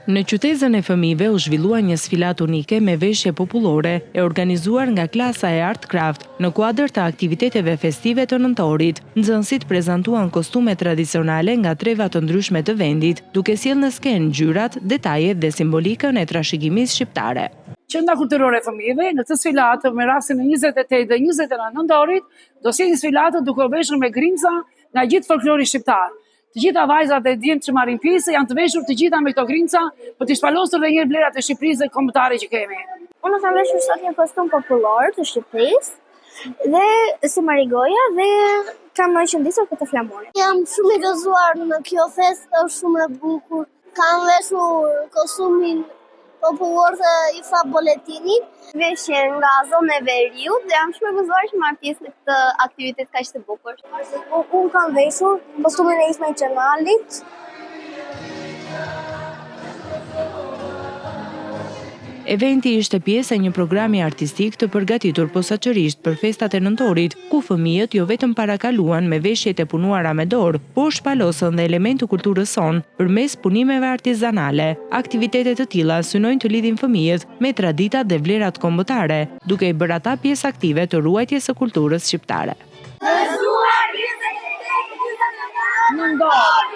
Në qytezën e fëmijëve u zhvillua një sfilatë unike me veshje popullore e organizuar nga klasa e Art Craft në kuadër të aktiviteteve festive të nëntorit. Nxënësit prezantuan kostume tradicionale nga treva të ndryshme të vendit, duke sjellë në skenë ngjyrat, detajet dhe simbolikën e trashëgimisë shqiptare. Qendra Kulturore e Fëmijëve në këtë sfilatë me rastin e 28 dhe 29 nëntorit do sjellë një sfilatë duke u veshur me grimca nga gjithë folklori shqiptar. Të gjitha vajzat dhe djemtë që marrin pjesë janë të veshur të gjitha me këto grimca për të shpalosur dhe njëherë vlerat e Shqipërisë dhe kombëtare që kemi. Unë kam veshur sot një kostum popullor të Shqipërisë dhe si Marigoja dhe kam qëndisur këtë flamurin. Jam shumë i gëzuar në kjo festë, është shumë e bukur. Kam veshur kostumin popullor të Isa Boletinit. Veshje nga zona e veriut dhe jam shumë e gëzuar që marr pjesë në këtë aktivitet kaq të bukur. Unë kam veshur kostumin e Ismail Qemalit. Eventi ishte pjesë e një programi artistik të përgatitur posaçërisht për festat e nëntorit, ku fëmijët jo vetëm parakaluan me veshjet e punuara me dorë, por shpalosën dhe elementë të kulturës sonë përmes punimeve artizanale. Aktivitete të tilla synojnë të lidhin fëmijët me traditat dhe vlerat kombëtare, duke i bërë ata pjesë aktive të ruajtjes së kulturës shqiptare. Nëntor!